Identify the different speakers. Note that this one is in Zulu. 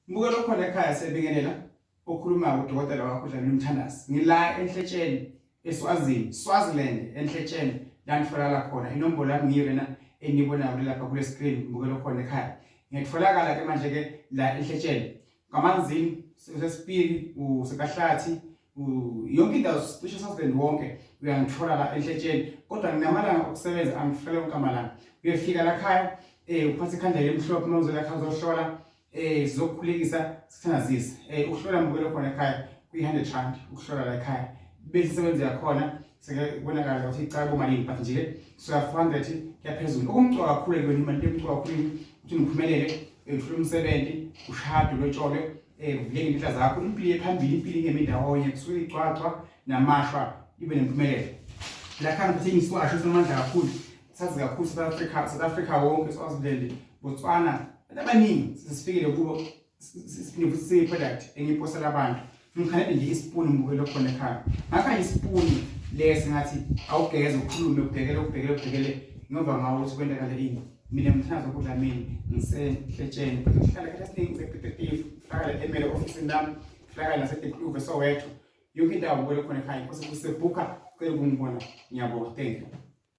Speaker 1: Mbukelo khona ekhaya siyabingelela okhulumayo udokotela wakho Dlamini Mthandazi. Ngila eNhletsheni eSwazini, Swaziland eNhletsheni la ngitholakala khona. Inombolo yami ngiyo lena enibonayo lapha kule screen mbukelo khona ekhaya. Ngiyatholakala ke manje ke la eNhletsheni. Kamanzini, sesipili, usekahlathi, yonke indawo cishe Swaziland wonke uyangithola la eNhletsheni. Kodwa nginamalanga okusebenza angifele wonke amalanga. Uyefika la khaya uphathe ikhandlela elimhlophe uma uzola khaya uzohlola sizokukhulekisa sithandazise. Ukuhlola mbukelo khona ekhaya kuyi-100 rand ukuhlola la ekhaya. Bese isebenza yakhona seke kubonakala ukuthi icala bomalini but nje suka 400 kuyaphezulu. Okumcoka kakhulu ekubeni imali emcoka kakhulu ukuthi niphumelele uthole umsebenzi ushade ulotsholwe kuvuleke indlela zakho impilo ephambili impilo ingemi ndawonye kusuke igcwagcwa namashwa ibe nempumelelo. La khaya ngiphethe imisiwasho esinamandla kakhulu sazi kakhulu South Africa, South Africa wonke, Swaziland, Botswana, abantu abaningi sesifikile kubo siphinde futhi siyi-product engiyiposela abantu. Ngikhanele nje isipuni mbukelo khona ekhaya. Ngakha isipuni lesi ngathi awugeze ukhulume ubhekele ubhekele ubhekele ngiyoba ngawo ukuthi kwenzakale ini. Mina ngithanda ukudla mina ngisenhletsheni but ngihlala khathi esiningi ngisePiet ngihlala emele ofisini lami, ngihlala naseDekloof eSoweto. Yonke indawo mbukelo khona ekhaya. Inkosi kusebhuka cela ukungibona. Ngiyabonga. Thank you.